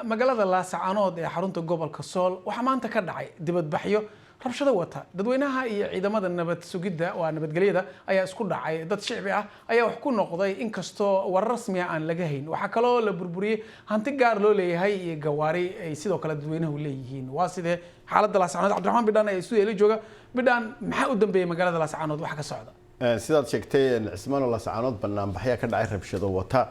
Magaalada Laascaanood ee xarunta gobolka Sool waxaa maanta ka dhacay dibadbaxyo rabshado wata. Dadweynaha iyo ciidamada nabad sugidda, waa nabadgelyada, ayaa isku dhacay. Dad shicbi ah ayaa wax ku noqday, inkastoo warar rasmiya aan laga hayn. Waxaa kaloo la burburiyey hanti gaar loo leeyahay iyo gawaari ay sidoo kale dadweynuhu leeyihiin. Waa sidee xaaladda Laascaanood? Cabdiraxmaan Bidhaan ayaa stuudiya la jooga. Bidhaan, maxaa u dambeeyey magaalada Laascaanood? Waxa ka socda? Sidaad sheegtay, Cismaano, Laascaanood banaanbaxyaa ka dhacay rabshado wata.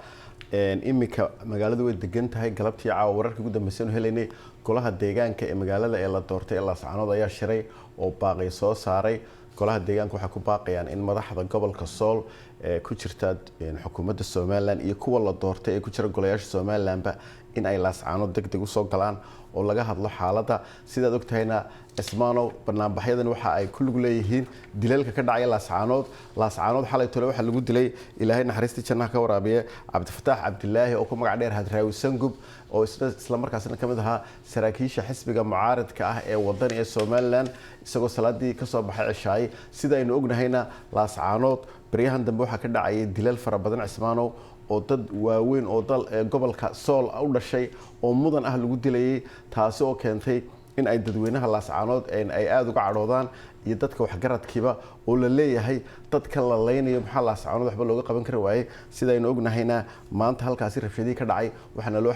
Iminka magaaladu way degan tahay. Galabtii caawa wararkii ugu dambeysay aanu helaynay, golaha deegaanka ee magaalada ee la doortay ee Laascaanood ayaa shiray oo baaqi soo saaray. Golaha deegaanka waxay ku baaqayaan in madaxda gobolka Sool ee ku jirta xukuumadda Somaliland iyo kuwa la doortay ee ku jira golayaasha Somalilandba in ay Laascaanood deg deg usoo galaan oo laga hadlo xaaladda. Sidaad ogtahayna, Cismaanow, banaanbaxyadan waxa ay ku lug leeyihiin dilalka ka dhacaya Laascaanood. Laascaanood xalay tole waxaa lagu dilay, Ilaahay naxariistii jannaha ka waraabiye, Cabdifataax Cabdilaahi oo ku magac dheer Hadraawi Sangub, oo isna isla markaasna ka mid ahaa saraakiisha xisbiga mucaaridka ah ee Wadani ee Somaliland, isagoo salaadii kasoo baxay ceshaayay. Sida aynu ognahayna, Laascaanood baryahan dambe waxaa ka dhacayay dilal fara badan, Cismaanow, oo dad waaweyn oo dal gobolka Sool u dhashay oo mudan ah lagu dilayay, taasi oo keentay in ay dadweynaha Laascaanood ay aada uga cadhoodaan iyo dadka waxgaradkiiba, oo la leeyahay dadka la leynayo maxaa Laascaanood waxba looga qaban kari waayey? Sidaynu ognahayna, maanta halkaasi rabshadihii ka dhacay waxaana loo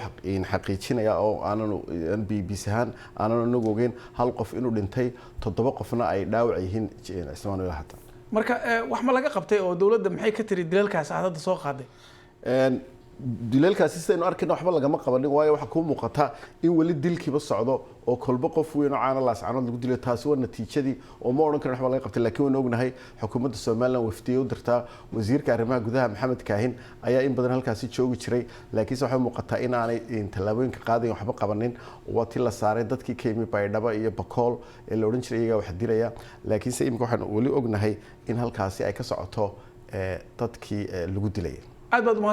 xaqiijinayaa oo aananu BBC ahaan aananu inagu ogeyn hal qof inuu dhintay, 7 qofna ay dhaawac yihiin, Cismaan, ilaa hata. Marka wax ma laga qabtay oo dowladda maxay ka tiri dilalkaas aad hadda soo qaaday? Dilalkaasi sidaynu arkayna waxba lagama qabanin, waayo waxaa kuu muuqata in weli dilkiiba socdo oo kolba qof weyn oo caana Laascanood lagu dilayo. Taasi waa natiijadii oo ma odhan karin waxba laga qabtay, laakiin waynu ognahay xukuumadda Somaliland wafdiye u dirtaa. Wasiirka arrimaha gudaha Maxamed Kaahin ayaa in badan halkaasi joogi jiray, laakiinse waxay muuqataa in aanay tallaabooyinka qaadayn, waxba qabanin. Waa tii la saaray dadkii ka yimi Baydhabo iyo Bakool ee la odhan jiray iyagaa wax dilaya, laakiinse imika waxaan weli ognahay in halkaasi ay ka socoto dadkii lagu dilayay. Aad baad umahadsan.